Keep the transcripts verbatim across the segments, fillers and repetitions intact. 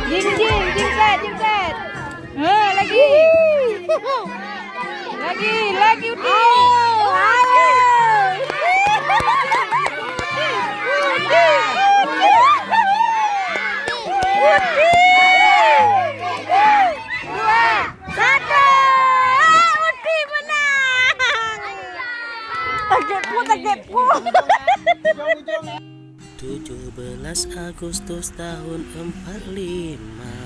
Jing, jing, jingset, jingset. Ha, lagi. Lagi, lagi, Uti. Uti. Uti. Uti. Dua. Satu. Ah, Uti menang. Sakit pu, sakit pu. Tujuh belas Agustus tahun empat lima,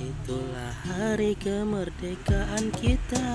itulah hari kemerdekaan kita.